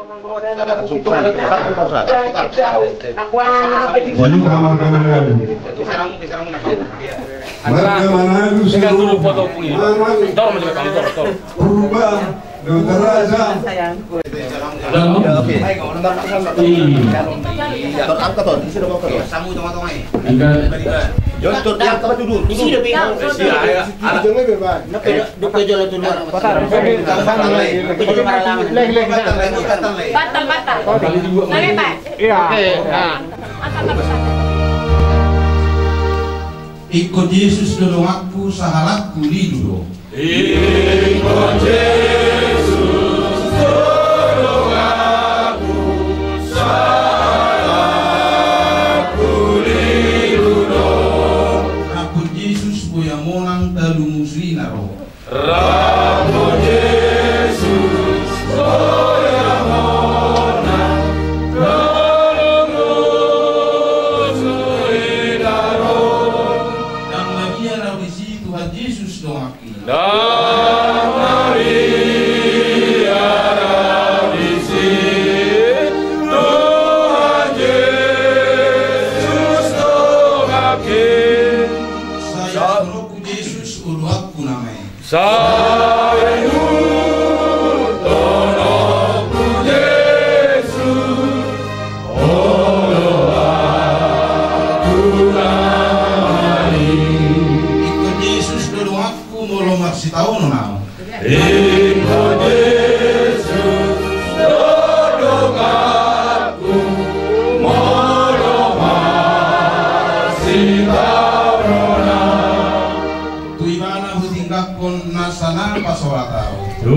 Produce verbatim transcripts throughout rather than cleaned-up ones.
Marga Manalu. Marga Manalu. Purba. Dokter Raja. Oke. Iya. Angkat, Ton. Di sini, Dokter. Angkat. Jol, Ton, diangkat dulu. Di sini, Bang. Iya, iya. Anak. Duk, duk, jol, Ton. Leh, leh, leh. Batal, batal. Leh, Pak. Iya. Oke, nah. Angkat, angkat, angkat. Ingkon Jesus do donganku, sahalakku lilu do. Ingkon Jesus do donganku, sahalakku lilu do. Rap dohot Jesus boi monang talu musu i na ro. Rap dohot Jesus boi monang talu musu i na ro. Ndang mabiar au disi, Tuhan Jesus donganki. Ndang mabiar au disi, Tuhan Jesus donganki. Sai tonokku Jesus, oloanku nama i. Sai tonokku Jesus, oloanku nama i. Ingkon Jesus do donganku molo marsitaonon au. Ingkon Jesus do donganku molo marsitaonon au. Tu Ibana hutinggalhon nasa na pasolat au. Tu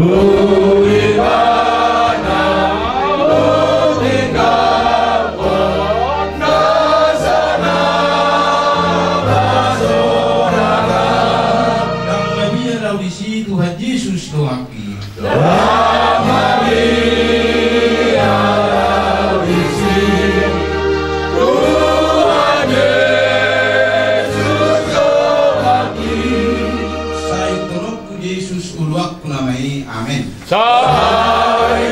Ibana hutinggalhon nasa na pasolat au. Ndang mabiar au disi, Tuhan Jesus donganki. Ndang mabiar au disi, Tuhan Jesus donganki. Sai tonokku Jesus, oloanku nama i. Amen. Sai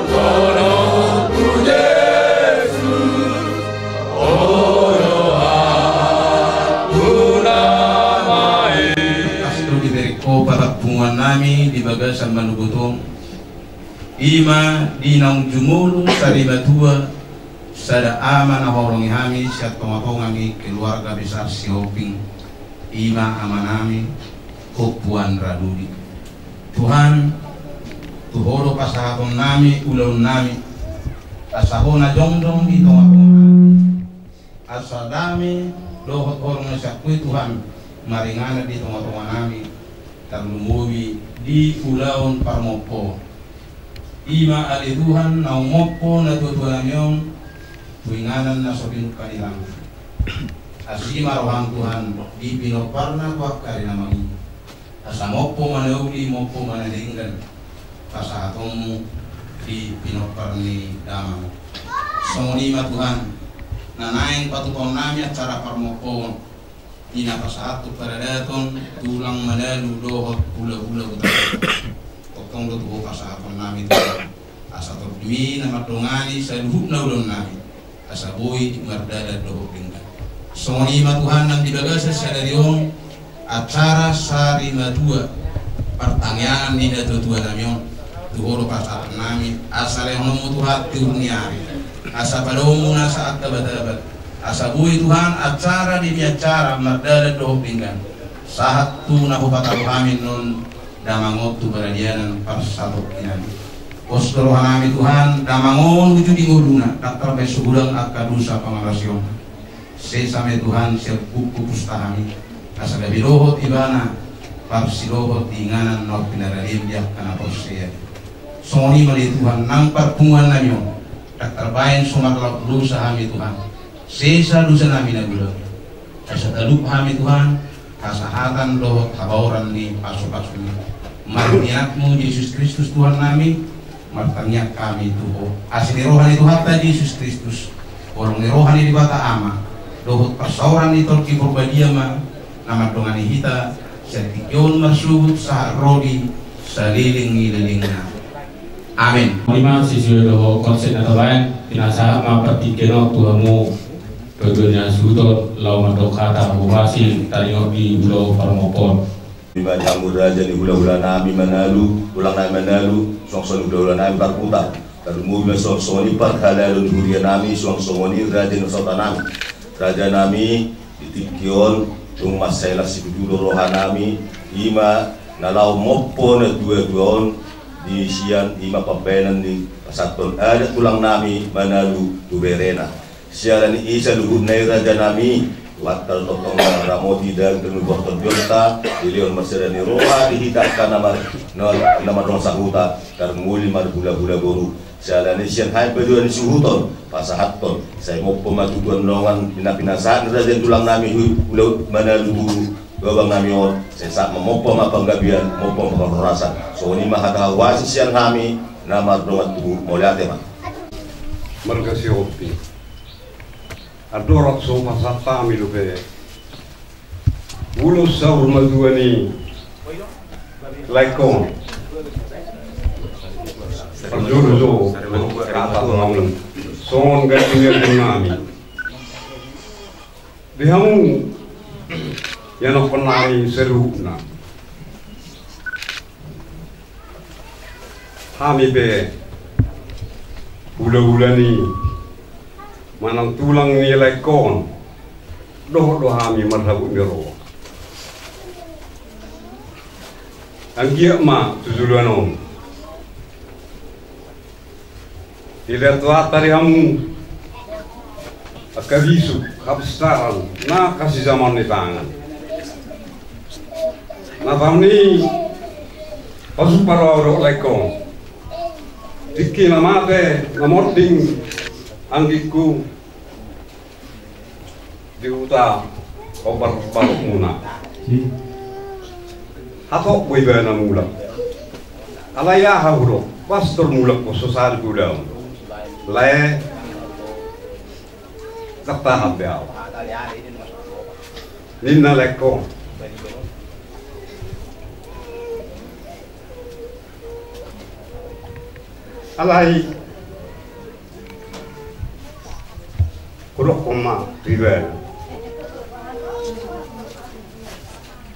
tonokku Jesus, oloanku nama i. Tangkas do dibereng Ho parpunguan nami di bagasan manogot on. I ma di naung jumolo sari matua, sada ama na huhaholongi hami sian tongatonga ni keluarga besar Sihombing, i ma ama nami Ompu Andra Dudi. Tuhan, tu Ho do pasahaton nami ulaon nami, asa Ho na jongjong di tongatonga nami. Asa dame dohot holong ni sian Ho i Tuhan maringanan di tongatonga nami, tarlumobi di ulaon parmompoon. I ma ale Tuhan naung mompo natuatua nami on tu inganan na so pinungka ni lambung. Asi ma roham Tuhan di pinomparna tu angka ari na mangihut. Asa mompo ma na uli, mompo ma na denggan pasahatonmu di pinompar ni damang. Songon i ma Tuhan, na naeng patupaon nami acara parmompoon, di na pasahathon paradaton tulang Manalu dohot hulahula Hutabarat. Tongtong do tu Ho pasahaton nami Tuhan. Asa Tondi i na mandongani saluhutna ulaon nami, asa boi mardalan dohot denggan. Songon i ma Tuhan nang di bagasan sadari on, acara sari matua partangiangan ni natuatua nami on, tu Ho do pasahaton nami, asa lehononmu Tuhan tiur ni ari, asa padomu nasa angka batabat, asa boi Tuhan acara di ni acara mardalan dohot denggan, sahat tu na hupataru hami non damang on tu paradianan parsatongkinan. Pos do roha nami Tuhan, damang on uju di ngoluna, ndang tarbaen so godang angka dosa pangalaosion. Sesa ma i Tuhan sian buku pustaha nami, asa gabe dohot ibana parsidohot di inganan na pinarade di angka na porsea. Songon i ma ale Tuhan nang parpunguan nami on, ndang tarbaen so marlaok dosa hami Tuhan. Sesa dosa nami na godang. Asa talup hami Tuhan, hasahatan dohot habaoran ni pasupasumi. Marhite ianakmu Jesus Kristus Tuhan nami, martangiang hami tu Ho. Asi ni roha ni Tuhanta Jesus Kristus, holong ni roha ni Debata Ama, dohot parsaoran ni Tondi Porbadia ma na mandongani hita sian tingki on marsogot sahat ro di saleleng ni lelengna. Amin. Ima sisuai dohot konsep na tabaen, pinasahat ma partingkian on tu hamu paduahasuhuton laho mandok hata huhuasi taringot di ulaon parmokhon. Ima di hamu raja ni hulahula nami Manalu, tulang nami Manalu, suang songon i hulahula nami Parkuta. Tarlumobi ma suang songon i parhalado ni huria nami, suang songon i raja ni sahuta nami. Raja nami, di tingki on, dung mansai las situtu do roha nami, ima na laho mompo natuatua on, di sian ima pambahenan ni pasahathon adat tulang nami Manalu tu berena. Siala ni i saluhutna i raja nami, Tuhanta do tongtong mangaramoti daging dohot portionta, dilehon marseda ni roha di hita angka na mar-, na, na mardongan sahuta, tarmuli marhulahula boru. Siala ni i sian hami paduahasuhuton, pasahathon, sai mompo ma tutu dongan na pinasahat ni raja ni tulang nami hu-, hula Manalu tu abang nami on, sai sahat ma mompo ma panggabean, mompo ma parhorasan. Songon i ma hata huhuasi sian hami na mardongan tubu, mauliate ma. Marga Sihombing. Andorang so pasahat hami dope ulos saur matua ni laengkon, parjolo jo hata songon ganti ni anggun nami. Di hamu ianakkon nami saluhutna. Hami pe hulahula ni manang tulang ni laengkon, dohot do hami marhabot ni roha. Anggiat ma tu joloan on dilehon Tuhanta di hamu angka bisuk, hapistaran, na hasijamaon ni tangan. Na taon i pasupasu do au dohot laengkon. Tingki na mate na monding anggingku di huta, hombar barokmuna. Hatop do ibana mulak. Alai aha hudok, pastor mulak ho so sahali pe ulaon. Lae, ndang tahan be au, ninna laengkon. Alai hudokkon ma tu ibana.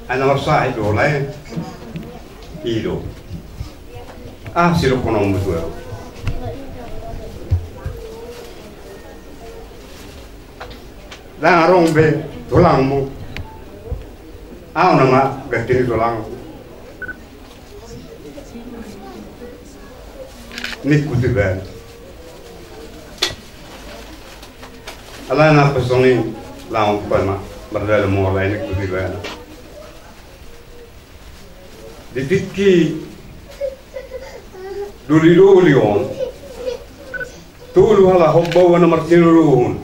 Ai na marsahit do lae. I do. Aha sidohononmu tu au? Ndang adong be tulangmu. Au nama ganti ni tulangmu, ningku tu ibana. Alana pe songon i, laho ma mardalan molo i, ningku tu ibana. Di tingki dolidoli on, tolu halak hombaua na martinodohon.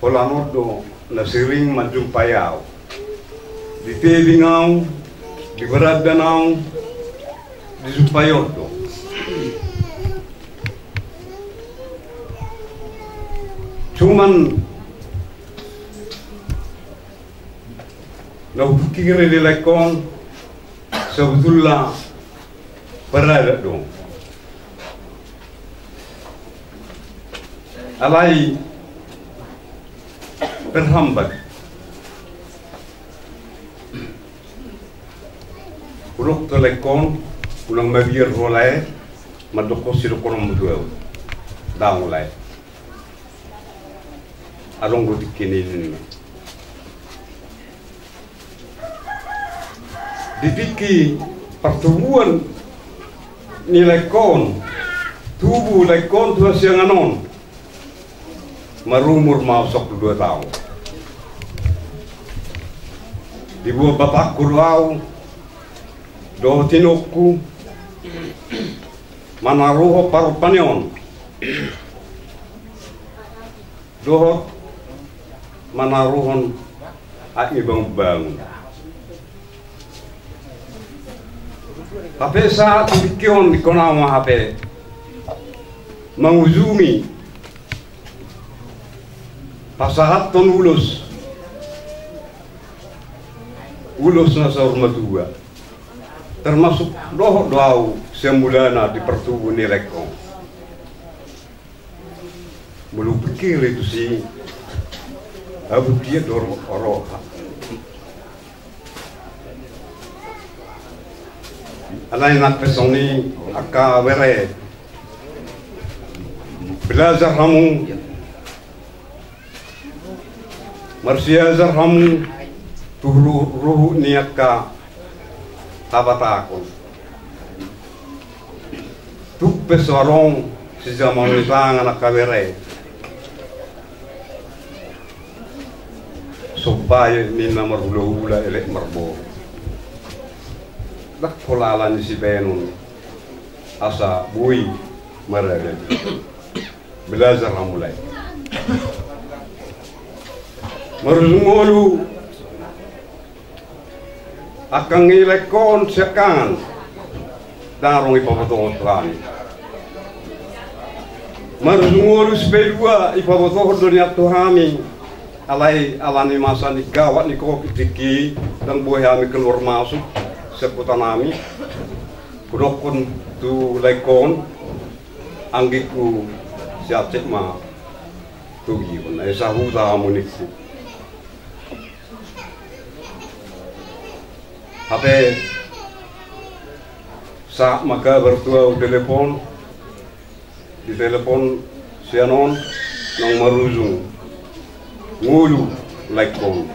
Holan on do na sering manjumpai au. Di tebing au, di barandan au, dijumpai on do. Cuman na hupikiri di laengkon, sebetulna paradat do. Alai terhambat. Hudok tu laengkon, unang mabiar ho lae, mandokkon sidohononmu tu au. Ndang lae. Adong do tingki ni ninna. Di tingki partubuan ni laengkon, tubu laengkon tu hasiangan on, marumur ma au sampulu dua taon. Diboan bapakku do au dohot inongku manaruhon parompa ni on dohot manaruhon aek ni bangunbangun. Hape sahat di tingki on, ingkon au ma hape mangujungi pasahathon ulos, ulos na saur matua. Termasuk dohot do au sian mulana di partubu ni laengkon. Molo hupikiri tusi, abu dia dor oroha. Alai nang pe songon i angka bere, belajar hamu, marsiajar hamu tu ruhut ni angka habatahon. Tung pe so adong sijamaon ni tangan angka bere, somba i ninna marhulahula elek marboru. Ndang holan ala ni sibahenon asa boi marada. Belajar hamu lae. Marujung ngolu, angka ni laengkon siangkangan, ndang adong dipabotohon tu hami. Marujung ngolu, sipaidua, dipabotohon do nian tu hami. Alai ala ni masa ni gawat ni covid tingki i, ndang boi hami keluar masuk sian huta nami. Hudokkon tu laengkon, anggingku, sian Aceh ma togihon, ai sahuta hamu ningku. Hape sahat ma kabar tu au, telepon, ditelepon sian on, naung marujung ngolu laengkon.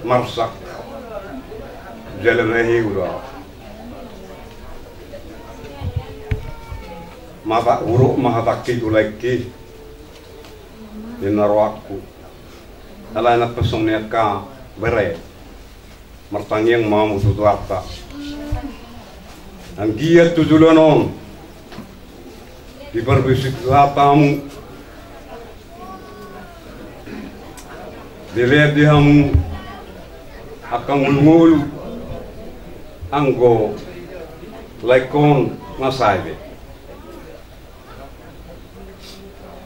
Marsak jala na hiu do au. Mata huruk ma hatangki tu laengki, ninna rohangku. Alai nang pe songon i angka bere, martangiang ma hamu tu Tuhanta. Anggiat tu joloan on diparbisuhi Tuhanta hamu, dilehon di hamu angka ngolungolu, anggo laengkon na sae be.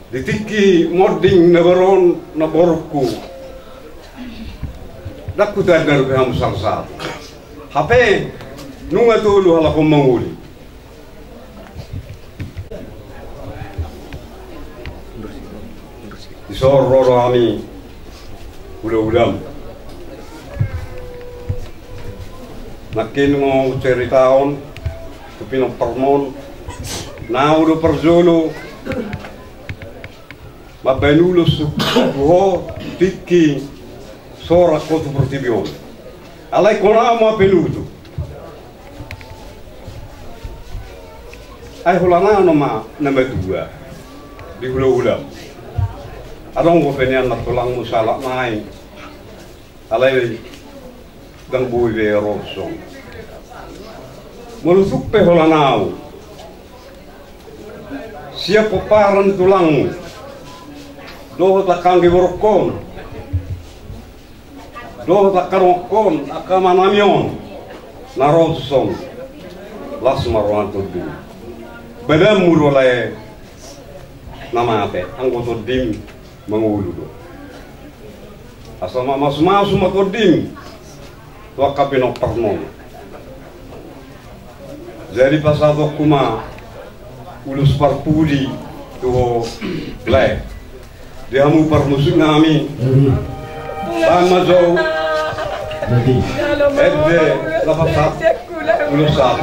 Di tingki monding na baru on, namborungku, ndang hutanda dope hamu salah satu. Hape nunga tolu halak on mangoli. Dison ro do hami hulahulam. Nangkin ma huceritahon tu pinomparmon, na au do parjolo mambahen ulos tu ho tingki sorang ho tu portibi on. Alai hona ma pe nutu. Ai holan au nama na matua di hulahulam. Adong dope nian na tulangmu sahalak nai. Alai ndang boi be ro dison. Molo tung pe holan au sian pomparan tulangmu dohot angka anggi borungkon, dohot angka donganhon, angka amanami on na ro dison, las ma roha ni tondim. Badanmu do lae na mate, anggo tondim mangolu do. Asa mamasumasu ma tondim tu angka pinomparmon. Jadi pasahatonku ma ulos parpudi tu ho lae. Di hamu parmusik nami. Bahen ma jo. Ende lapas sat. Ulos sat.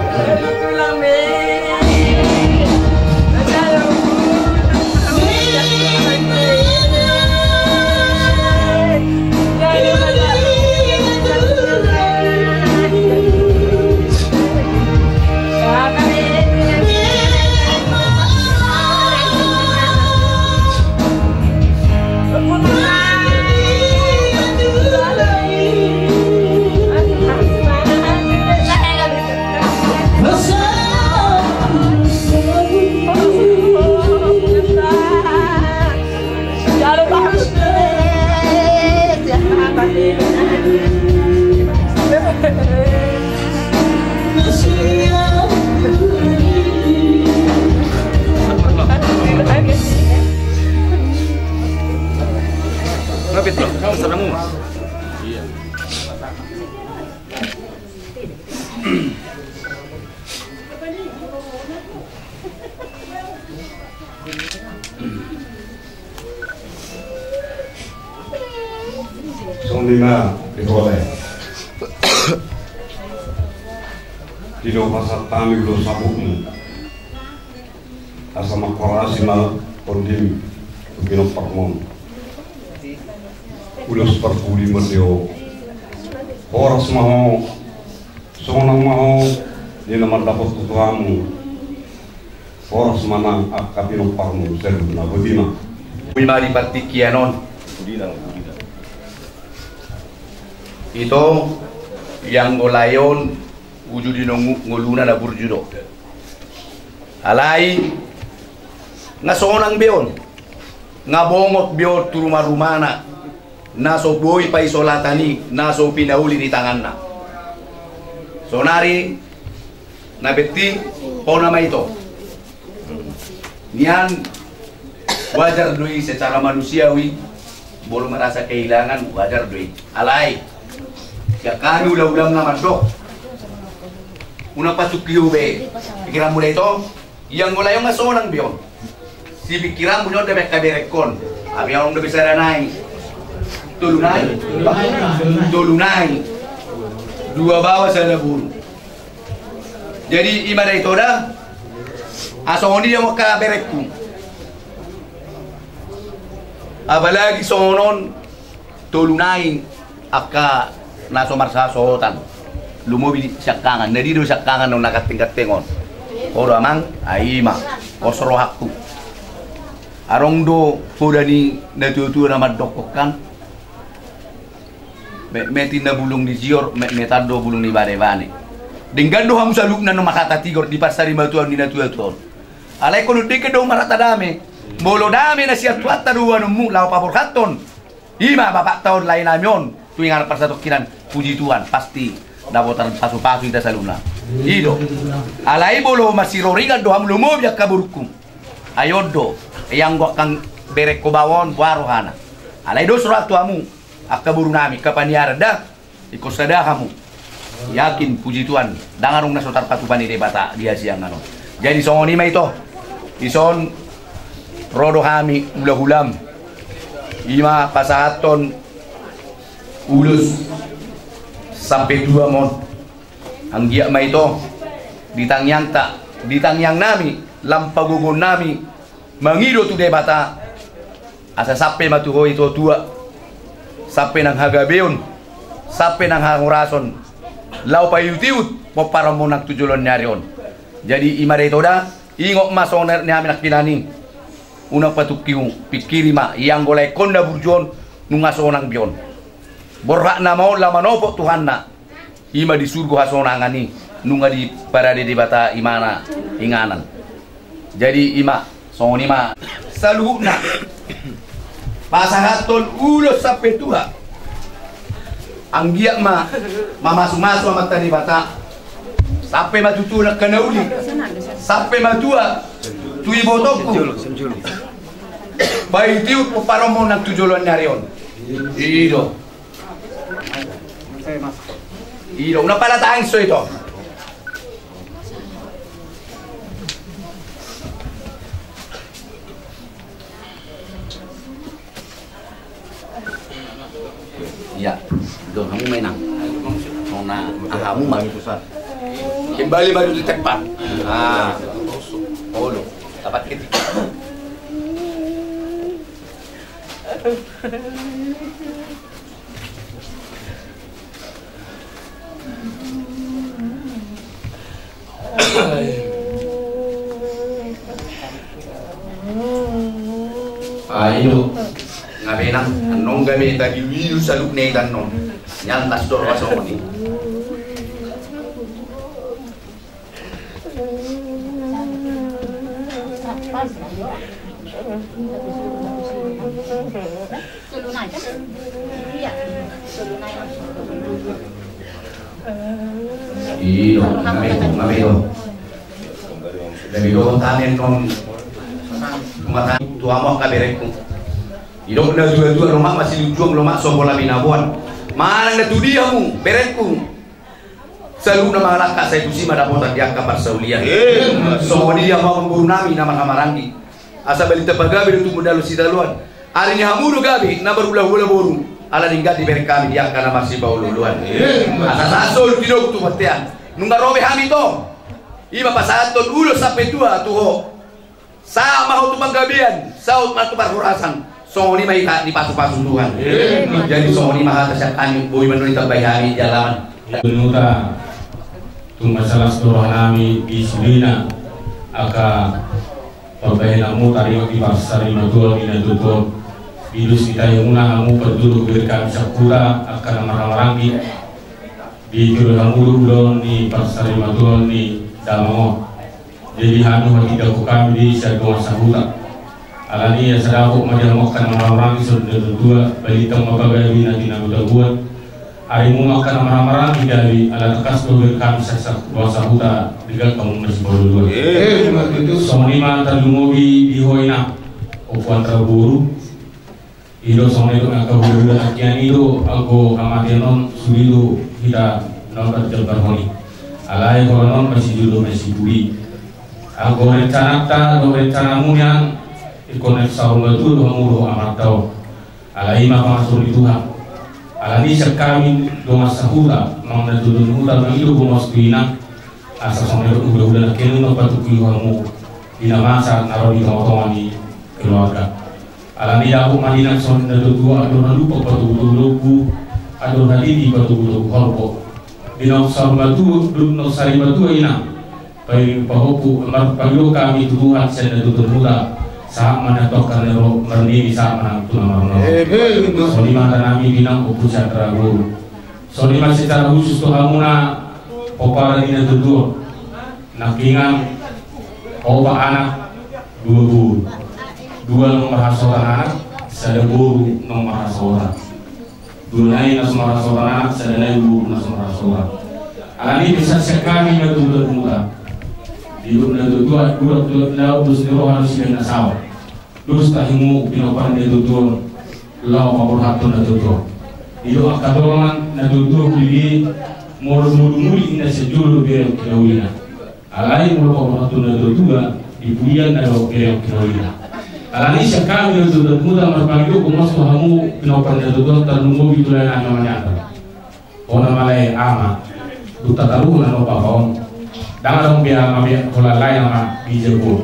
Kenapa itu? Pesan kamu? Iya. Songon i ma, di hole. Di do pasahat hami ulos saputmu. Asa mangkorasi ma tondim tu pinomparmon. Ulos parpudi ma di ho. Horas ma ho. Sonang ma ho. Di na mandapot tu hamu. Horas ma nang angka pinomparmu saluhutna. Boti ma. Boti ma di partingkian on. Ito, ianggo lae on, uju di nunga ngoluna na burju do. Alai, nga sonang be on, nga bongot be on tu ruma-rumana, na so boi paisolatan i, na so pinauli ni tanganna. Sonari, na penting, hona ma ito. Nian, wajar do i secara manusiawi, molo merasa kehilangan, wajar do i. Alai, sian hami ulaon na mandok. Unang patungki ho be pikiranmu da ito, ianggo lae on nga sonang be on. Sipikiranmu on da be angka berengkon. Abe on da be sada nai. Tolu nai. Tolu nai. Dua baoa sada boru. Jadi, i ma da ito da. Asa songon i do angka berengku. Apalagi songon on tolu nai angka na so marsasohotan. Lumobi siangkangan, na di do siangkangan on na ganteng-ganteng on. Olo amang, ai ma, pos rohangku. Adong do poda ni na tua-tua na mandokkon kan. Metmet inna bulung ni sior, metmetan do bulung ni bane-bane. Denggan do hamu saluhutna na marhata tigor di pansarimatua ni na tua-tua on. Alai ingkon denggan do hamu marhata dame. Molo dame na sian Tuhanta do uanonmu laho paborhathon. I ma bapakta on, laenami on, tu inganan parsatongkinan, puji Tuhan, pasti dapotan pasu-pasu hita saluhutna. I do. Alai molo masiroringan do hamu, lumobi angka borungku. Ai on do, ianggo angka berengku baoa on, boha rohana. Alai dos rohanta tu hamu, angka borunami, angka paniaran da, ingkon sada hamu. Yakin, puji Tuhan, ndang adong na so tarpatupa ni Debata di hasiangan on. Jadi songon i ma ito, dison ro do hami hula-hulam. I ma pasahathon ulos sampe tuam on. Anggiat ma ito, di tangiangta, di tangiangnami, lam pagogoonnami, mangido tu Debata, asa sampe ma tu ho i tua-tua, sampe nang hagabeon, sampe nang hahorason, laho paihut-ihut pomparanmon nang tu joloan ni ari on. Jadi i ma da ito da, ingot ma songon na nidok ni hami nangkinan i. Unang patungki ho, pingkiri ma, ianggo laengkon na burju on, nunga sonang be on. Borhatna ma on laho manopot Tuhanna. I ma di surgo hasonangan i, nunga diparade Debata imana inganan. Jadi i ma, songon i ma. Saluhutna pasahathon ulos sampe tuak. Anggiat ma mamasu-masu Amanta Debata sampe ma tutu nangkin na uli, sampe ma tuak tu ibotongku. Paihut-ihut pomparanmon nang tu joloan ni ari on. I do. I do, unang pala tangis ho ito. Ia, do hamu ma inang. Songon na hamu ma. Kembali baru di tempat. Ah. Olo, dapat ketik. Ai do, nga be inang, annon gabe tabiu-biu saluhutna i annon. Nian las do roha songon i. I do, nga be ito, nga be ito. Nga be ito, tamen non. Tumata, tu hamu angka berengku. Didok na tua-tua, lomak masijunjung, lomak so pola binaboan. Manang na tu dia hamu, berengku. Saluhutna mangalangka sai tusi ma dapotan di angka parsaulian. Songon i ma amangboru nami na marhahamaranggi. Asa balintang pagabe do tumundalhon sitadoan. Ari ni hamu do gabe na marhulahula boru. Ala denggan dibereng hami di angka na marsipaolooloan. Asa sahat solu didok tu bontean. Nunga ro be hami tong. I ma pasahathon ulos sampe tua tu ho. Sahat ma ho tu panggabean, saut ma tu parhorasan. Songon i ma hita dipasupasu Tuhan. Jadi songon i ma hata sian hami, boi ma nian ditambai hami di halaman. Benuta, tung mansai las do roha nami di sudena angka pambahenanmu taringot di parsarimatua ni natuatua. Di dos ni taimuna hamu parjolo hubereng hami sahat tu angka na marhahamaranggi. Di jolo hamu do ulaon ni parsarimatua ni damang on. Jadi hami huhatindangkon hami di sian dongan sahuta. Alani asa dapot ma di hamu angka na marhahamaranggi songon na tuatua, balintang ma pagabe na tinabo-taboan. Arimu ma angka na marhahamaranggi gabe, ala tangkas do hubereng hami sahat tu dongan sahuta, denggan hamu masipaolooloan. Songon i ma tarlumobi di ho inang, Ompu Antra boru. I do songon i do angka hulahula nangkin i do anggo hamatean on sude do hita na tarjambarhon i. Alai holan on masijolo masipuli. Anggo rencananta dohot rencanamu nian ingkon saur matua do hamu dohot amanta on. Alai i ma pangasuhon ni Tuhan. Alani sian hami dongan sahuta manang na tuatua ni huta mangido gomos tu inang. Asa songon i do hulahula nangkin i nunga patungkui hamu di na masa na ro di tongatonga ni keluarga. Alani dapot ma di inang songon na tuatua, andor na lupa patogutogu lombu, andor hatiti patogutogu horbo. Di na saur matua, di na sarimatua inang. Pahompu, marpangido hami tu Tuhan sian na tuatua ni huta. Sahat ma na tu angka na ro marnini, sahat ma na tu na marnono. Songon i ma hata nami di inang Ompu Sandra boru. Songon i ma secara khusus tu hamuna pomparan ni na tuatua. Nangkiningan opat anak, dua boru. Dua naung marhasohotan anak, sada boru naung marhasohotan. Dua nai na so marhasohotan anak, sada nai boru na so marhasohotan. Alani i pe sian hami na tuatua ni huta. Di na tuatua, dua tuatua, dua dos ni roha dos sian na sawa. Dos tahimu pinompar ni na tuatua on, laho paborhathon na tuatua on. I do angka dongan na tuatua on, molo muli-muli inna sian jolo bereng kinaulina. Alai molo paborhathon na tuatua, di pudian na do bereng kinaulina. Alani i sian hami na tuatua ni huta marpangido gomos tu hamu pinompar ni na tuatua on, tarlumobi tu lae nami Ama ni Antra. Hona ma lae Ama, dung tataruhon na bapa on. Ndang adong be ama be holan lae na ma di jabu on,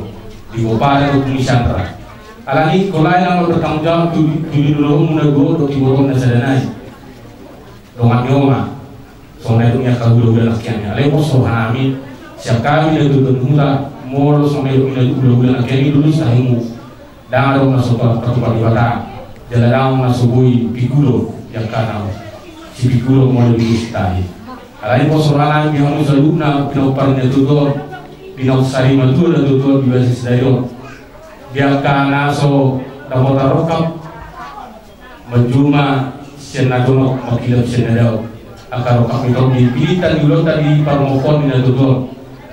di pomparan ni Ompu Sandra. Alani i ho lae na ma bertanggung jawab tu, tu di lolomu na dua on dohot ibotom na sada nai. Dongan ni oma. Songon i do angka hulahula nangkin i. Alai pos roha nami, sian hami na tuatua ni huta, molo songon i do angka hulahula nangkin i, dos tahimu. Ndang adong na so patupatupa Debata, jala ndang adong na so boi pingkulon, jala na sipingkulon molo di dos tahi. Alani pos roha nami di hamu saluhutna pinompar ni na tuatua on, di na sarimatua na tuatua on di basa sadari on. Di angka na so dapotan rongkap, manjou ma sian na gonok, manghilap sian na dao. Angka rongkap i tong dipilihon di ulaonta di parmokon ni na tuatua on.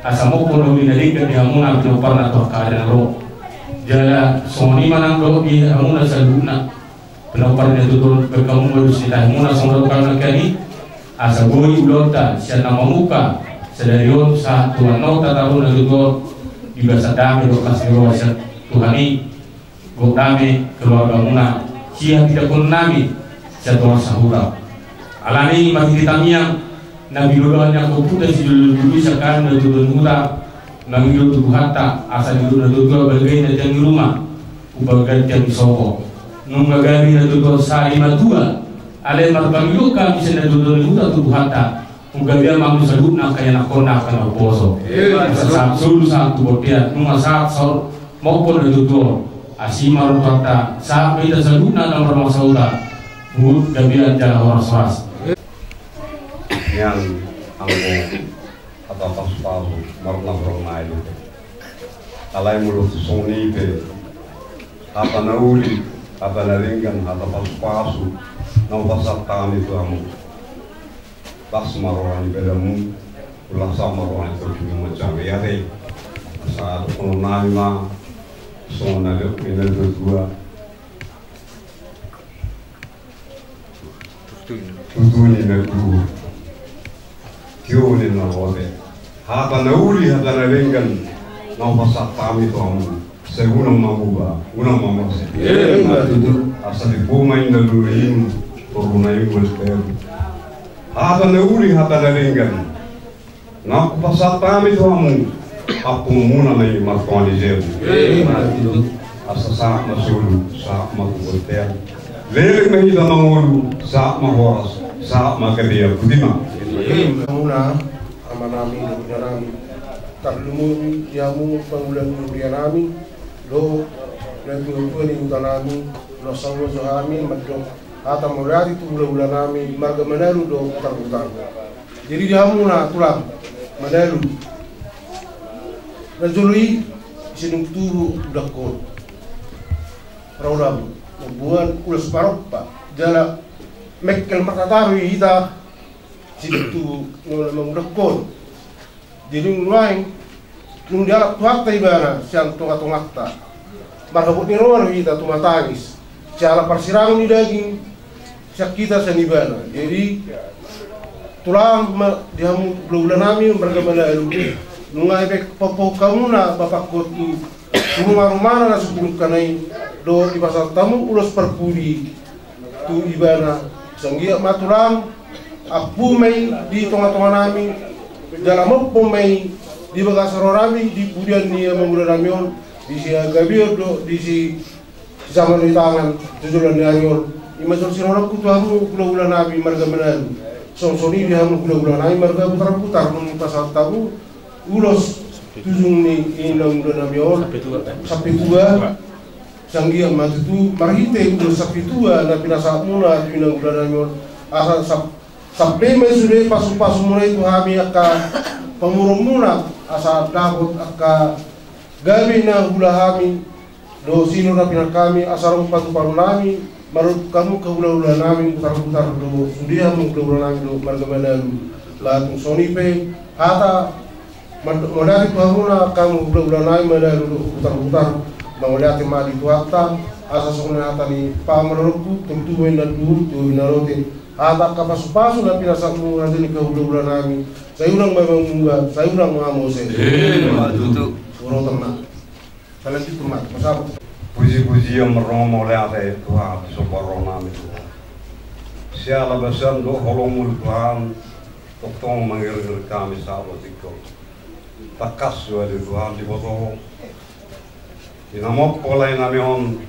Asa mompo na uli na denggan di hamuna pinompar na tu angka ari na ro. Jala songon i ma nang dohot di hamuna saluhutna pinompar ni na tuatua on, bereng hamu ma dos ni tahimuna songon na hudok nangkin i. Asa boi ulaonta sian na mamungka sadari on sahat tu annon tataru na tuatua on, di basa dame dohot las ni roha sian Tuhan i. Gok dame keluargamuna, sian hita pun nami, sian dongan sahuta. Alani i marhite tangiang na binodaan ni angka ompunta sijolo-jolo i, sian hami na tuatua ni huta, mangido tu Tuhanta, asa didok na tuatua, bagain na tiang ni ruma, umbahen tiang ni sopo. Nunga gabe na tuatua sarimatua, alai marpangido hami sian na tuatua ni huta tu Tuhanta. Nunga gabe ma hamu saluhutna angka ianakhonna angka na umposo. Asa sahat solu sahat tu bontean, nunga sahat saur maupun na tuatua on. Asi ma rohanta, sahat ma hita saluhutna na marmasahuta. Huhut gabean jala horas-horas. Nian anggo hata pasupasu marnamrong nai dope. Alai molo songon i pe, hata na uli, hata na denggan, hata pasupasu na hupasahat hami tu hamu. Las ma roha ni badanmu, las ma roha ni tondimi, mansai be ate. Asa dohonon nami ma songon na didok ni na tuatua. Tutu ni na tuatua. Tio ni na roa be. Hata na uli, hata na denggan, na hupasahat hami tu hamu. Sai unang mamuba, unang mamose. Emma tutu. Asa diboan ma inna lulu i, toruna i ma di peru. Hata na uli, hata na denggan, na hupasahat hami tu hamu. Ompung muna ma i martonga ni jabu. Emma tutu. Asa sahat ma solu, sahat ma tu bontean. Leleng ma hita mangolu, sahat ma horas, sahat ma gabe. Boti ma. Emma. Muna, amanami, inanami. Tarlumobi di hamu pangula ni huria nami, dohot natuatua ni huta nami, na saur matua hami mandok hata mauliate tu hulahula nami marga Manalu dohot Hutarutar. Jadi di hamu na tulang Manalu, na jolo i sidung tubu udangkon. Raudam, mamboan ulos parompa, jala mengkel martataru hita sidung tubu na mangudangkon. Jadi nuaeng, dung dialap Tuhanta ibana sian tongatonganta, marhabot ni roha do hita tumatangis siala parsirangon ni daging sian hita sian ibana. Jadi tulang ma di hamu hulahula nami marga Manalu, nunga pe papaungkap hamuna bapak kot i tu rumarumana na sipulungkana i, dohot dipasahat hamu ulos parpudi tu ibana. Sai anggiat ma tulang, ampu ma i di tongatonga nami, jala mompo ma i di bagasan roha nami di pudian ni amangula nami on, di sihagabeon dohot di si, sisamotan ni tangan tu joloan ni ari on. I ma jolo sirohononku tu hamu hulahula nami marga Manalu. Songon i di hamu hulahula nami marga Hutarutar, dung dipasahat hamu ulos tujung ni inangula nami on, sampe tua. Sai anggiat ma tutu marhite ulos sampe tua na pinasahatmuna tu inangula nami on, asa sam-, sampe ma i sude pasupasu muna i tu hami angka pamoruonmuna, asa dapot angka gabe na huula hami dohot sinur na pinarhami, asa ro patupaon nami marhite hamu angka hulahula nami Hutarutar dohot sude hamu hulahula nami dohot marga Manalu. Laos tung songon i pe hata mandok mauliate tu hamuna angka hulahula nami Manalu dohot Hutarutar. Mauliate ma di Tuhanta, asa songon hata ni pamoruonku, tubu ma inna lulu, tubu ma inna lote. Hata angka pasupasu na pinasahatmuna tu angka hulahula nami, sai unang ma mamuba, sai unang ma mamose. Emma tutu. Urotan ma. Salanjutna ma, pasabot. Pujipujian marrongo mauliate Tuhan, somba roha nami Tuhan. Siala basaM dohot holongMu Tuhan, tongtong mangiringiring hami sahat tu tingki on. Tangkas do ale Tuhan diboto Ho, di na mompo lae nami on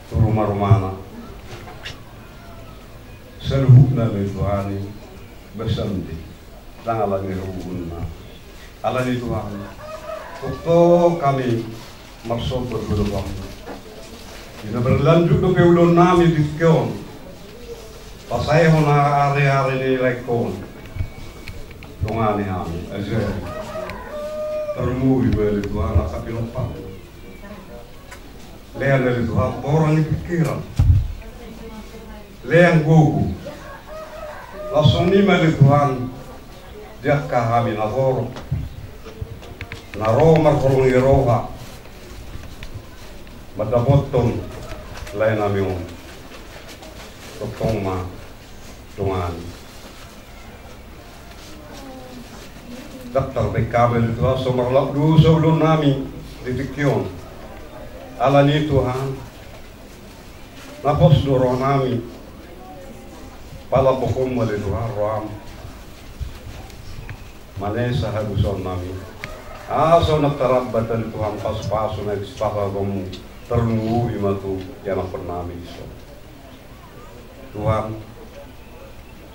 tu rumarumana. Saluhutna do i Tuhan i basaM do i, ndang ala ni uhumna. Alani Tuhan, tongtong hami marsomba tu adopanMu. Di na berlanjut dope ulaon nami di tingki on, pasaehon ariari ni laengkon. Dongani hami, ajari. Tarlumobi ma ale Tuhan angka pinompar. Lehon ale Tuhan torang ni pikiran, lehon gogo. Laos songon i ma ale Tuhan di angka hami na torop na ro marholong ni roha mandapothon lae nami on. Tongtong ma dongani. Ndang tarbahen hami ale Tuhan so marlaok dosa ulaon nami di tingki on. Alani Tuhan, na pos do roha nami palambohon ma ale Tuhan rohaM manesa hadosaon nami. Asa unang tarambat ale Tuhan pasupasu na sipata domu, tarlumobi ma tu ianakhon nami dison. Tuhan,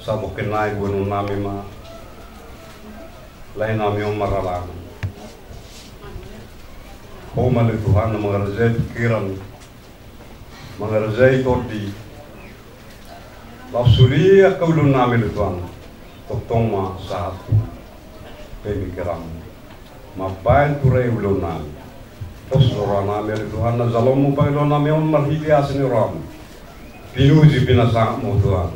sabongkon nai boanon nami ma lae nami on marhalangan. Ho ma ale Tuhan na mangarajai pikiran, mangarajai tondi. Laos sude angka ulaon nami ale Tuhan, tongtong ma sahat tu pemikiranMu. Mambahen ture ulaon nami. Pos do roha nami ale Tuhan na jaloonMu pangidoan nami on marhite asi ni rohaM. Pinuji pinasahatMu Tuhan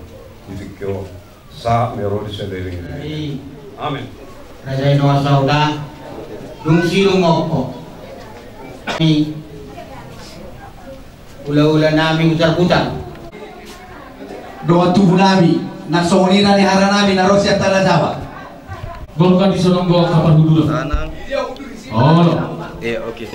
di tingki on, sahat ma i ro di saleleng i. Amin. Raja i no asa uda dung sidung mompo. Ni hulahula nami Hutarutar dohot tubu nami Na songon i na nihara nami na ro sian Tanah Jawa. Golkar di sono, golkar parhuduran. Tanang. Olo. Iya, oke.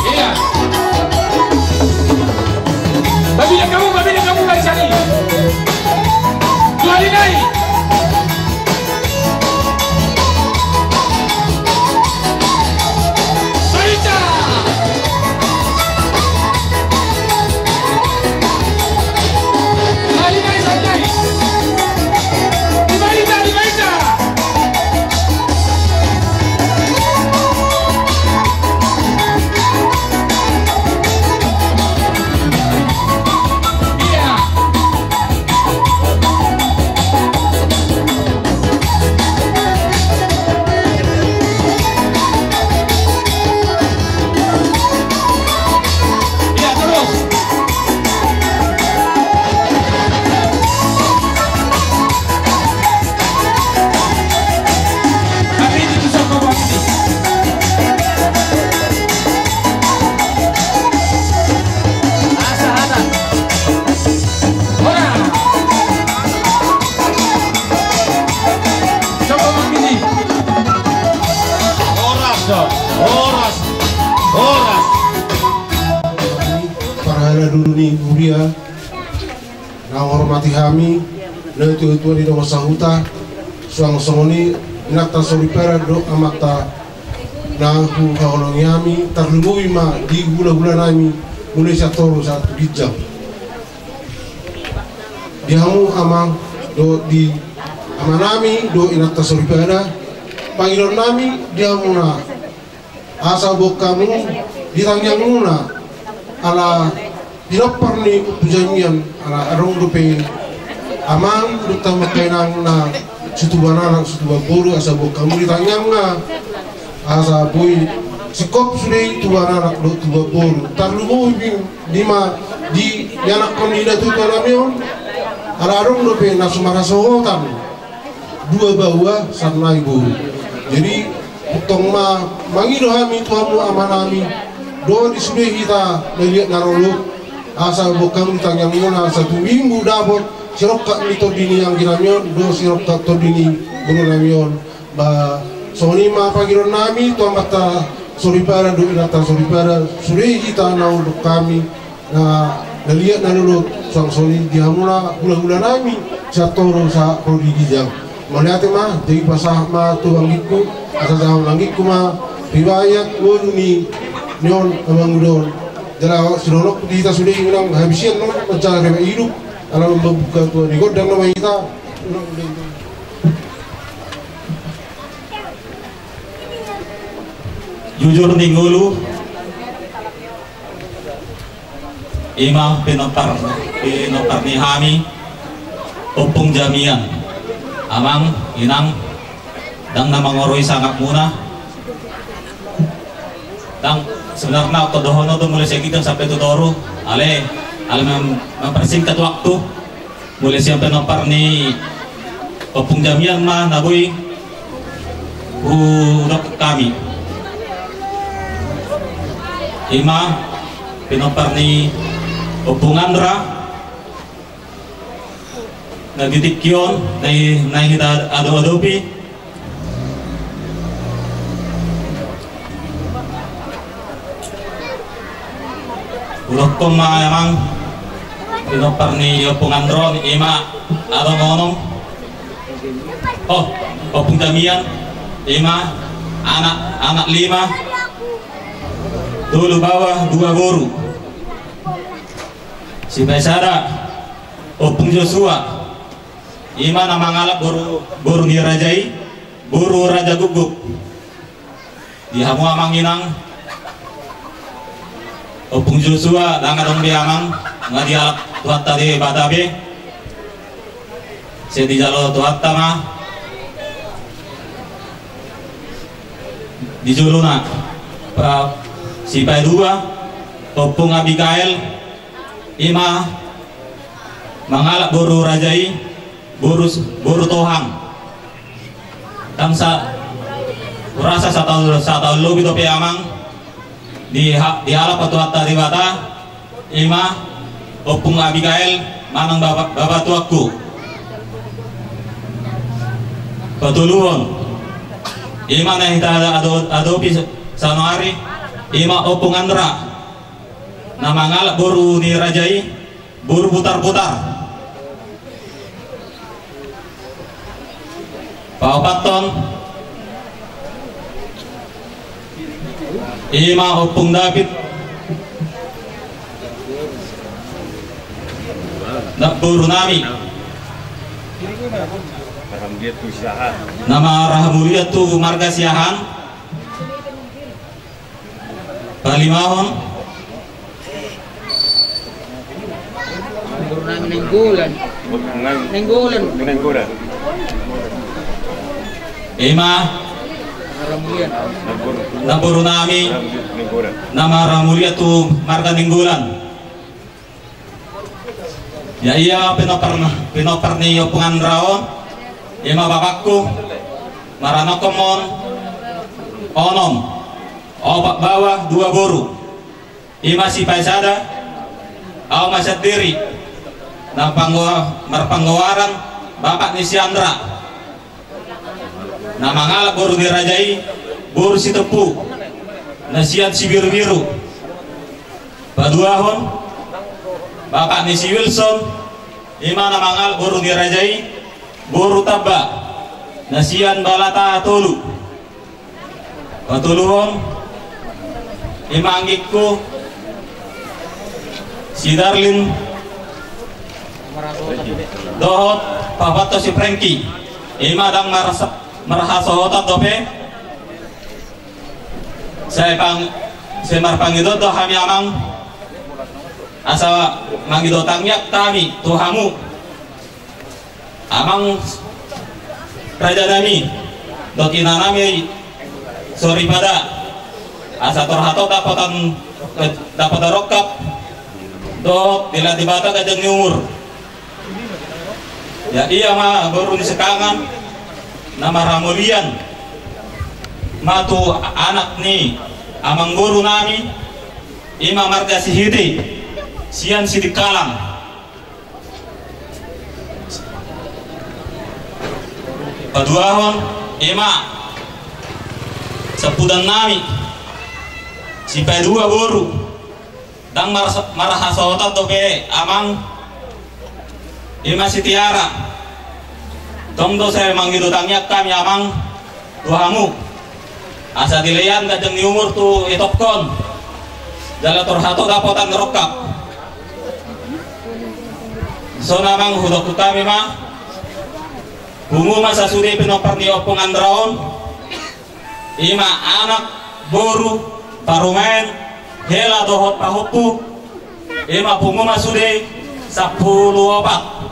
Iya. Babi na kamu, babi na kamu, barisan i. Dua kali nai. Barita. Dua kali nai, dua kali nai. Di barita, di barita. Horas, horas, horas. Parhalado ni huria na huhormati hami, na tua-tua ni dongan sahuta, suang songon i inanta soripada dohot amanta na huhaholongi hami, tarlumobi ma di hula-hula nami, mulai sian toru sahat tu ginjang. Di hamu amang dohot di ama nami dohot inanta soripada, pangidoan nami di hamuna, asa boan hamu di tangiangmuna, ala pinompar ni Ompu Jamian, ala adong dope amang dohot amanta inang na situbuan anak situbuan boru, asa boan hamu di tangiangna, asa boi singkop sude i tubuan anak dohot tubuan boru. Tarlumobi ma di ianakhon ni natuatua nami on, ala adong dope na so marhasohotan dua baoa sannari boru. Jadi tong ma mangido hami tu hamu ama nami, dohot di sude hita na liat na lolo, asa boan hamu di tangiangmuna, asa tumimbo dapot sirongkap ni tondi ni anggi nami on dohot sirongkap tondi ni boru nami on. Ba songon i ma pangidoan nami tu amanta soripada dohot inanta soripada, sude hita na unduk hami na, na liat na lolo, suang songon i di hamuna hula-hula nami sian toru sahat ro di ginjang. Mauliate ma, jadi pasahat ma tu anggingku, asa jahaon anggingku ma pinabahen ngolu ni, ni on, amanguda on. Jala sidohononku di hita sude i, unang habisian on manjalo remak iduk, ala mambuka tua ni gondang nama hita. Jujur ni ngolu, ima pinompar, pinompar ni hami, Ompung Jamian. Amang, inang, ndang na mangorui sangapmuna. Ndang, sebenarna ongkon dohonon do mulai sian ginjang sampe tu toru, ale, ale mem-, mempersingkat waktu. Mulai sian pinompar ni Ompung Jamian ma na boi hudok hami. Ima pinompar ni Ompung Andra na di tingki on, na i, na hita ado-adopi. Hudokkon ma amang, pinompar ni Ompung Andra on, ima adong onom. Oh, Ompung Jamian, ima anak, anak lima, tolu baoa, dua boru. Sipaisada, Ompung Joshua, Ima na mangalap boru, boru ni raja i, boru Raja Guguk. Di hamu amang inang, Ompung Joshua, ndang adong be amang, nga dialap Tuhanta Debata be. Sai dijalo Tuhanta ma di jolona. Pa, sipaidua, Ompung Abigail, ima mangalap boru raja i, boru, boru Tohang. Ndang sa, hurasa sataon, sataon lobi dope amang, di ha-, dialap Tuhanta Debata, ima Ompung Abigail manang bapa, bapa tuaku. Patoluhon, ima na hita ado-, adopi saonari, ima Ompung Andra na mangalap boru ni raja i, boru Butarbutar. Paopathon, ima Ompung David, namboru nami na marhamulian tu marga Siahaan. Palimahon, Nainggolan. Nainggolan. Ima namboru nami na marhamulian tu marga Nainggolan. Ia, ia pinompar, pinompar ni Ompung Andra on, ima bapakku, maranakhon onom, opat baoa, dua boru. Ima sipaisada, au ma sandiri na panggo-, marpanggoaran bapak ni si Andra. Na mangalap boru ni raja i, boru Sitepu, na sian Sibirubiru. Paduahon, bapak ni si Wilson, ima na mangalap boru ni raja i, boru Tamba, na sian Balata Tolu. Patoluhon, ima anggingku si Darlin dohot paopathon si Prengki. Ima ndang marasa-, marhasohotan dope. Sai pang-, sai marpangido do hami amang, asa mangido tangiang hami tu hamu amang raja nami dohot ina nami soripada, asa torhato dapotan, eh, dapotan rongkap dohot dilehon Debata ganjang ni umur. Ia, ia ma boru ni Sekangan na marhamulian ma tu anak ni amangboru nami, ima marga Sihite sian Sidikalang. Paduahon, ima sampudan nami, sipaidua boru, ndang mar-, marhasohotan dope amang, ima si Tiara. Tong do sai mangido tangiang hami amang tu hamu, asa dilehon ganjang ni umur tu itophon jala torhato dapotan rongkap. Songon i amang, hudokhon hami ma, pungu ma sasude pinompar ni Ompung Andra on, ima anak, boru, parumaen, hela dohot pahompu, ima pungu ma sude sampulu opat.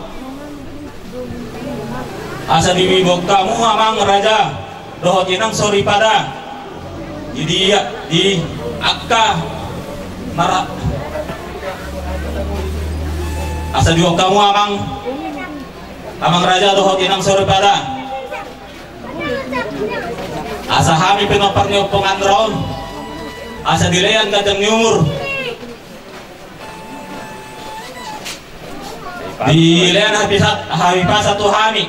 Asa diboan hamu amang raja dohot inang soripada, di, di, di angka mara-, asa diboan hamu amang, amang raja dohot inang soripada, asa hami pinompar ni Ompung Andra on, asa dilehon ganjang ni umur, dilehon hahipas-, hahipason tu hami,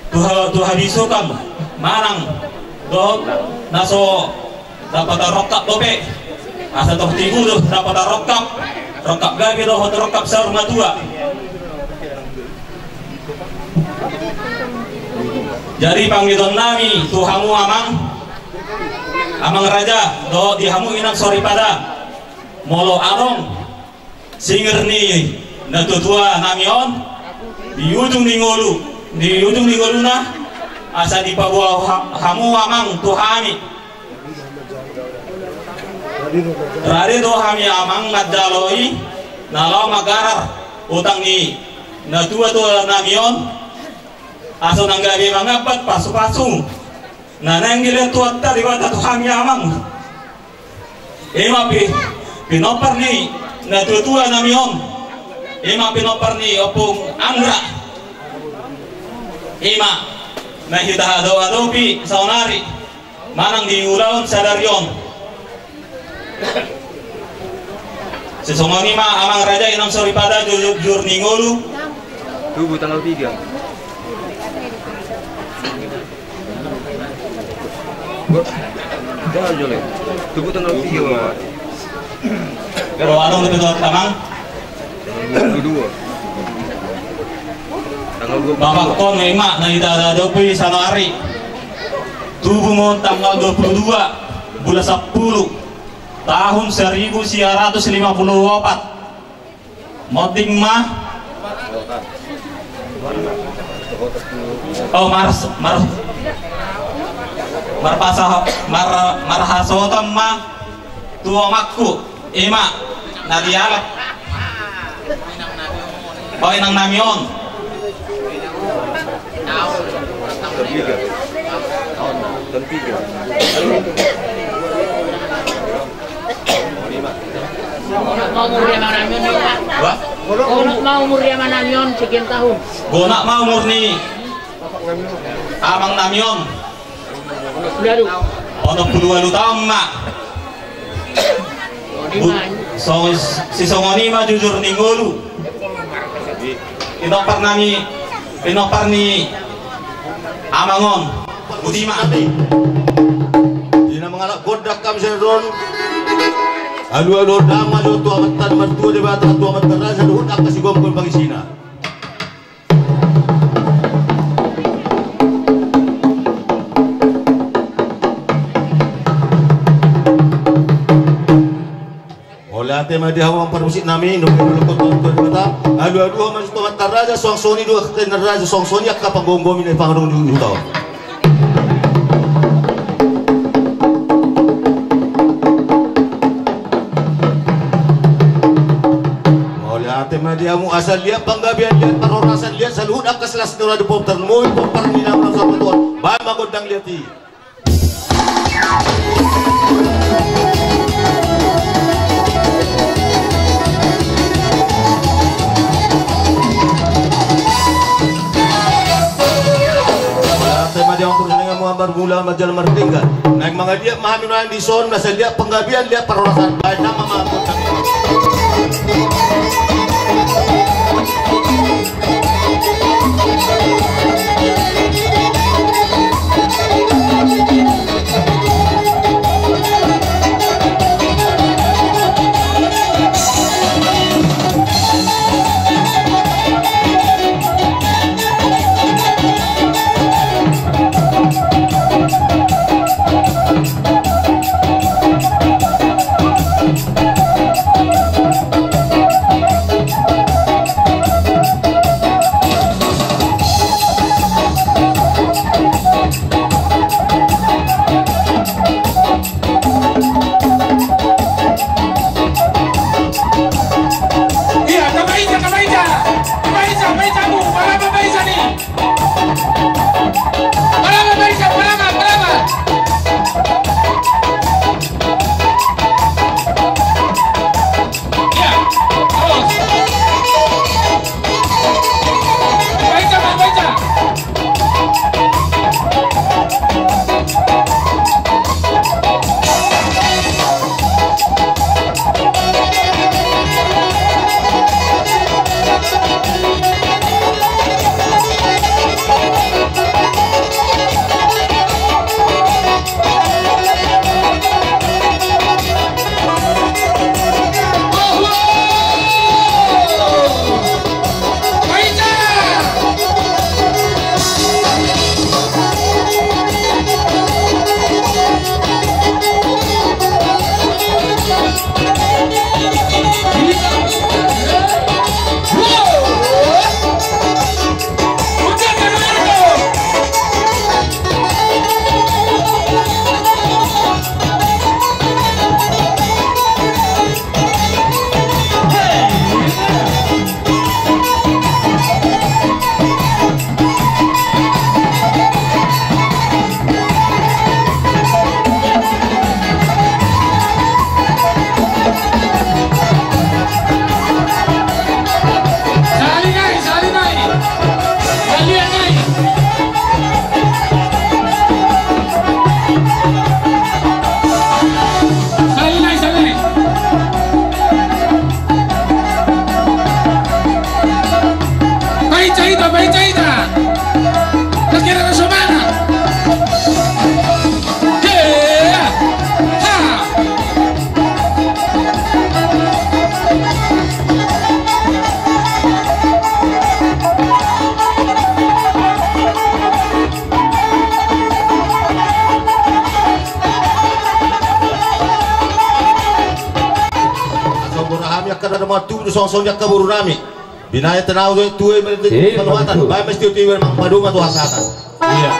tu ha-, tu habisuhon manang dohot na so dapotan rongkap dope. Asa tor tibu do dapotan rongkap, rongkap gabe dohot rongkap saur matua. Jadi pangidoan nami tu hamu amang, amang raja, dohot di hamu inang soripada, molo adong singer ni natuatua nami on, Di ujung ni ngolu, di ujung ni ngoluna, asa dipaboa ha-, hamu amang tu hami. Rade do hami amang manjalo i, na laho manggarar utang ni natuatua nami on, asa nang gabe mangambat pasupasu na naeng dilehon Tuhanta Debata tu hami amang. Ima pi-, pinompar ni natuatua nami on. Ima pinompar ni Ompung Anggra. Ima na hita ado-adopi saonari manang di ulaon sadari on. Sisongon i ma amang raja, inang soripada, jujur, jujur ni ngolu. Tubu tanggal tiga. Jangan jole. Tubu tanggal tiga, Bapak. Kalau ada lebih tahu tamang. Tanggal dua puluh dua. Tanggal dua puluh dua. Bapak kon ima na hita ado-adopi saonari. Tubu ma on tanggal dua puluh dua bulan sapuluh tahun seribu sia ratus lima puluh opat. Monding ma. Oh, mar-, mar-, marpasa-, mar-, marhasohotan ma tu omakku, ima na dialap. Oh, inang nami on. Gonat ma umur ni amang nami on, Pak. Wah? Gonat ma umur ni amang nami on. Gonat ma umur ni amang nami on. Onom pulu ualu taon ma. Bu-, so-, sisongon i ma jujur ni ngolu. Pinompar nami, pinompar ni amang on. Botima. Di na mangalap gondang hami sian on. Alualu gondang ma jo tu Amanta na martua Debata, tu Amanta raja, dohot angka sigomgom pangisina. Mauliate ma di hamu amang parmusik nami, nunga dilehon Tuhanta Debata. Alualu ma jo tu Amanta raja, suang songon i do angka na raja, suang songon i angka panggomgomi na dipanggomgomi di huta on. Mauliate ma di hamu, asa liat panggabean, liat parhorasan, liat saluhut angka silas ni roha di pomparan, mui pomparan ni na mangkatai on. Baen ma gondang liat i. Mauliate ma di hamu amang parmusik nami, amang parmula, amang jala mardenggan. Naeng mangaliat ma hami nuaeng dison, asa liat panggabean, liat parhorasan. Baen nama ma gondang. Songon songon i angka boru nami. Binahen tena tua i, panuhatan. Baen ma sitio-tio i, manang padomu ma tu hasahatan. Iya.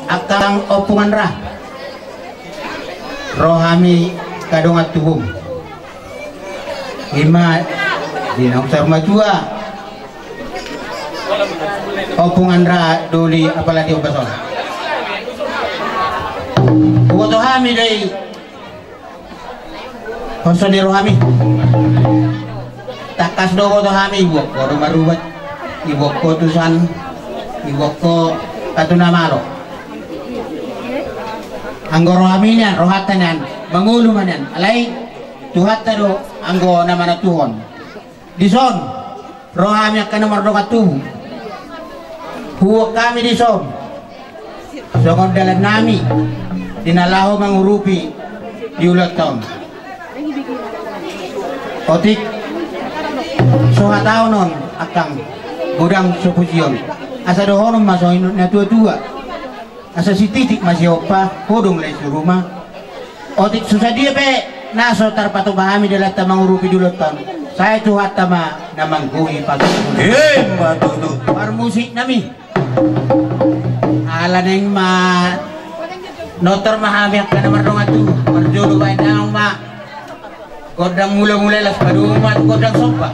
Angka ompungan ra, ro hami angka dongan tubum. I ma di naung saur matua. Ompungan ra doli apala di ombas on. Huboto hami do i. Songon i ro hami. Tangkas do huboto hami, iboan ho do marubat. Iboan ho tusan. Iboan ho angka tu na malo. Anggo ro hami nian, rohanta nian, mangolu ma nian. Alai Tuhanta do anggo na manantuhon. Dison ro hami angka na mardongan tubu. Huboan hami dison songon dalan nami di na laho mangurupi di ulaonta on. Otik so hatahonon angkang, godang so pujion. Asa dohonon ma songon i na tua-tua. Asa sititik ma sihompa, hodong lae siruma. Otik so sadia pe na so tarpatupa hami dalanta mangurupi di ulaonta on, sai Tuhanta ma na manggohi pasu. Ima tutu. Parmusik nami. Ala naeng ma notor ma hami angka na mardongan tubu. Parjolo baen damang ma gondang mula-mula, laos padomu ma tu gondang somba.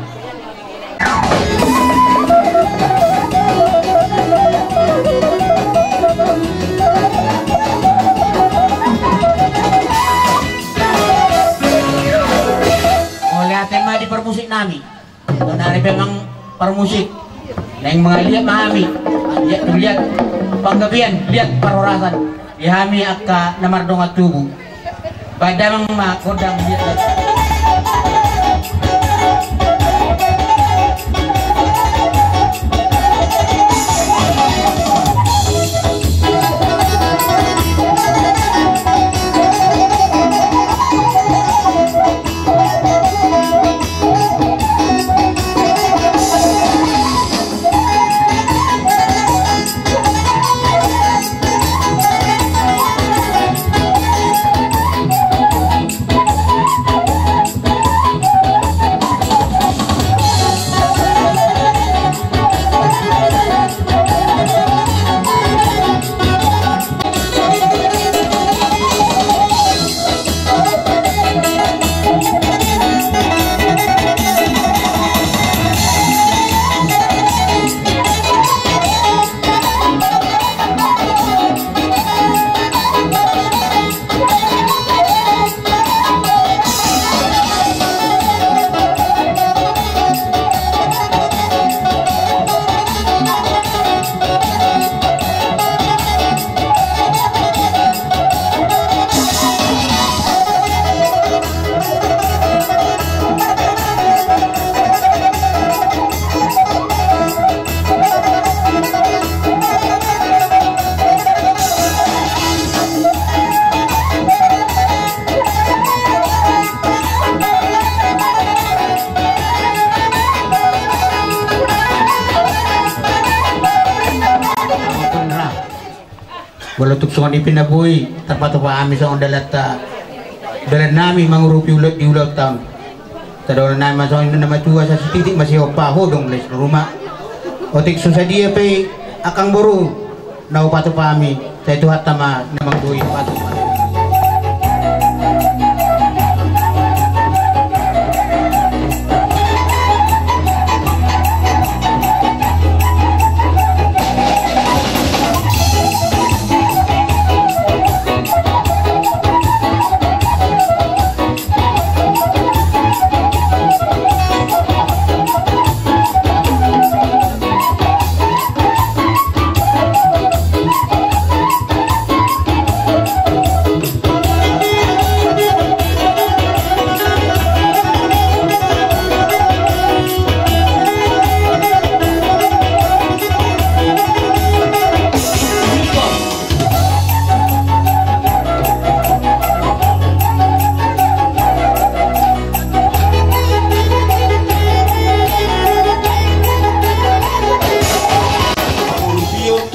Mauliate ma di parmusik nami. Sonari pe amang parmusik, naeng mangaliat ma hami. Liat tu liat panggabean, liat parhorasan di hami angka na mardongan tubu. Baen damang ma gondang liat. Molo tung songon i pe na boi tarpatupa hami songon dalanta, dalan nami mangurupi ulaon di ulaonta on. Tadok nami ma songon i, na matua, asa sititik ma sihompa, hodong lae siruma. Otik so sadia pe angkang boru na hupatupa hami, sai Tuhanta ma na manggohi patupa.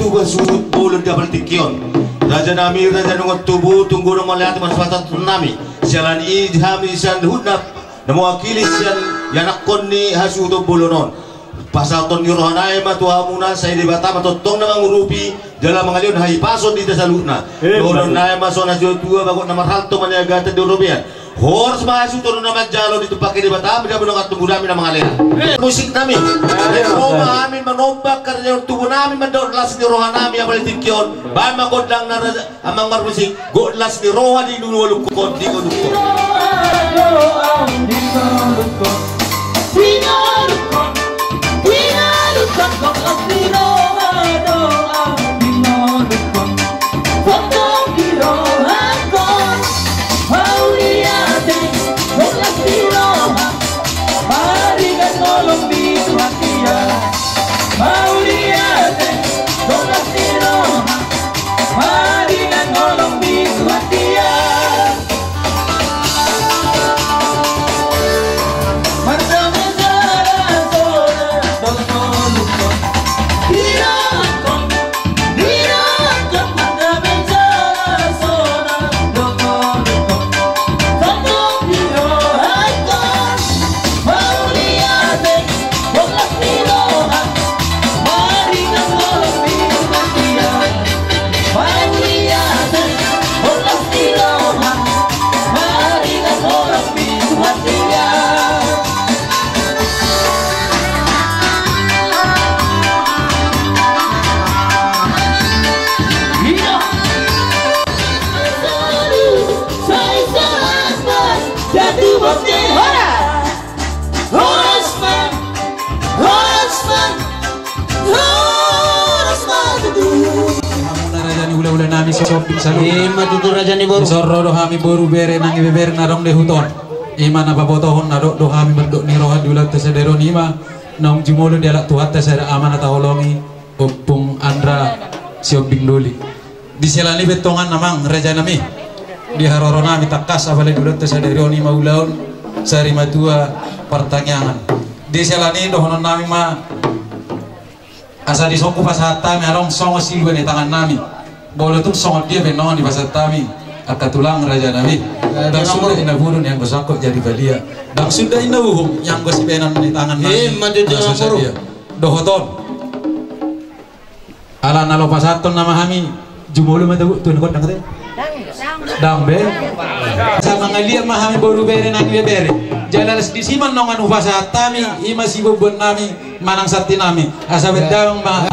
Tuba suhut bolon di apala tingki on. Raja nami, raja nunga tubu, tunggu nunga mauliate ma pasahaton nami. Siala ni i hami sian hutna na mewakili sian ianakkon ni hasuhuton bolon on. Pasahaton ni roha nai ma tu hamuna, sai Debata ma tongtong na mangurupi jala mangalehon hahipason di hita saluhutna. Dohonon nai ma songon na tua, bagot na marhalto ma niagatan di robean. Horas ma hasuhuton na manjalo, ditumpahi Debata ma di hamu dongan tubu nami na mangalean. Musik nami. Ro ma hami manombak karena tubu nami mandaon las ni roha nami apala tingki on. Baen ma gondang na raja. Amang marmusik, gondang las ni roha di ngolungkon, di ngolungkon. Mauliate, gondang las ni roha. Maringan holong di Tuhan dia. Mardame jala sona dohot ngolungkon. Hirangkon, hirangkon, mardame jala sona dohot ngolungkon. Tongtong di rohangkon. Mauliate, gondang las ni roha. Maringan holong di Tuhan dia. Mauliate, gondang las ni roha. Maringan holong di Tuhan dia. Iya. Sai sahat, sai sahat. Jatuh bos. Horas. Horas ma, horas ma, horas ma tutu. Hamuna raja ni hulahula nami Siombing saluhutna. Ima tutu raja ni boru. Dison ro do hami boru bere nang ibebere na adong di huta on. Ima na pabotohon na dok do hami mardok ni roha di ulaonta sadari on, ima naung jumolo dialap Tuhanta sada ama na taholongi, Ompung Andra Siombing Doli. Di siala ni i pe tongon amang raja nami, di haroro nami tangkas apala di ulaonta sadari on ima ulaon sari matua partangiangan. Di siala ni i dohonon nami ma, asa dison hupasahat hami adong songon silua ni tangan nami. Molo tung songon dia pe nongon dipasahat hami, angka tulang raja nami. Ndang suda inna boru nianggo sangkot jadi balian. Ndang suda inna uhum nianggo sibahenon ni tangan nami. Ima tutu na so sadia. Dohot on. Ala na laho pasahathon nama hami, jumolo ma tu, tu gondang te. Ndang be. Asa mangaliat ma hami boru bere nang ibebere. Jala las disi ma nongan hupasahat hami, ima siboanboan nami, manang santi nami. Asa baen damang ma.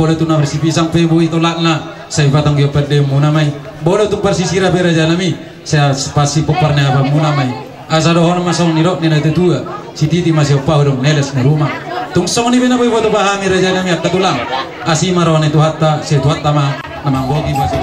Molo tung na marsipisang pe boi tolapna, sai patangihon pandemuna ma i. Molo tung parsisira pe rajanami, sai pasi pompar ni ahapanmuna ma i. Asa dohonon ma songon nidok ni natuatua, sititi ma siompa hudok neles ni ruma. Tung songon i pe na boi huboto hami rajanami angka tulang. Asi ma roha ni Tuhanta, sai Tuhanta ma na manggohi basa.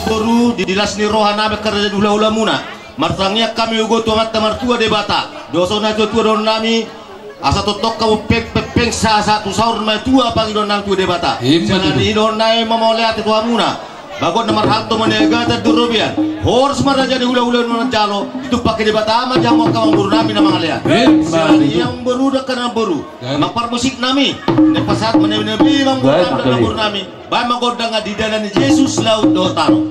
Boru, di las ni roha nami angka raja ni hulahulamuna. Martangiang hami ugo tu Amanta Martua Debata. Dohot songon natuatua dohonon nami. Asa tongtong hamu peng, peng, peng, sa, sa, tu saur matua pangidoan nami tu Debata. Ima tutu. Sian i dohonon nami ma mauliate tu hamuna. Bagot na marhalto maniagatan di robean. Horas ma raja ni hulahula na manjalo. Ditumpahi Debata ma di hamu angka amangboru nami na mangalean. Ima tutu. Sian i amangboru dohot angka namboru. Amang parmusik nami. Naeng pasahat ma nami nami amangboru nami dohot namboru nami. Baen ma gondang di dalan ni Jesus laut dohot tano.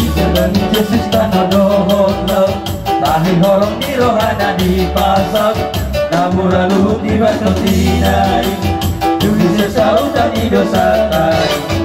Di dalan ni Jesus tano dohot laut, tahi holong ni rohana dipasaut, na mura luhut dibahen tondi nai, dung i saut hami dosa nai.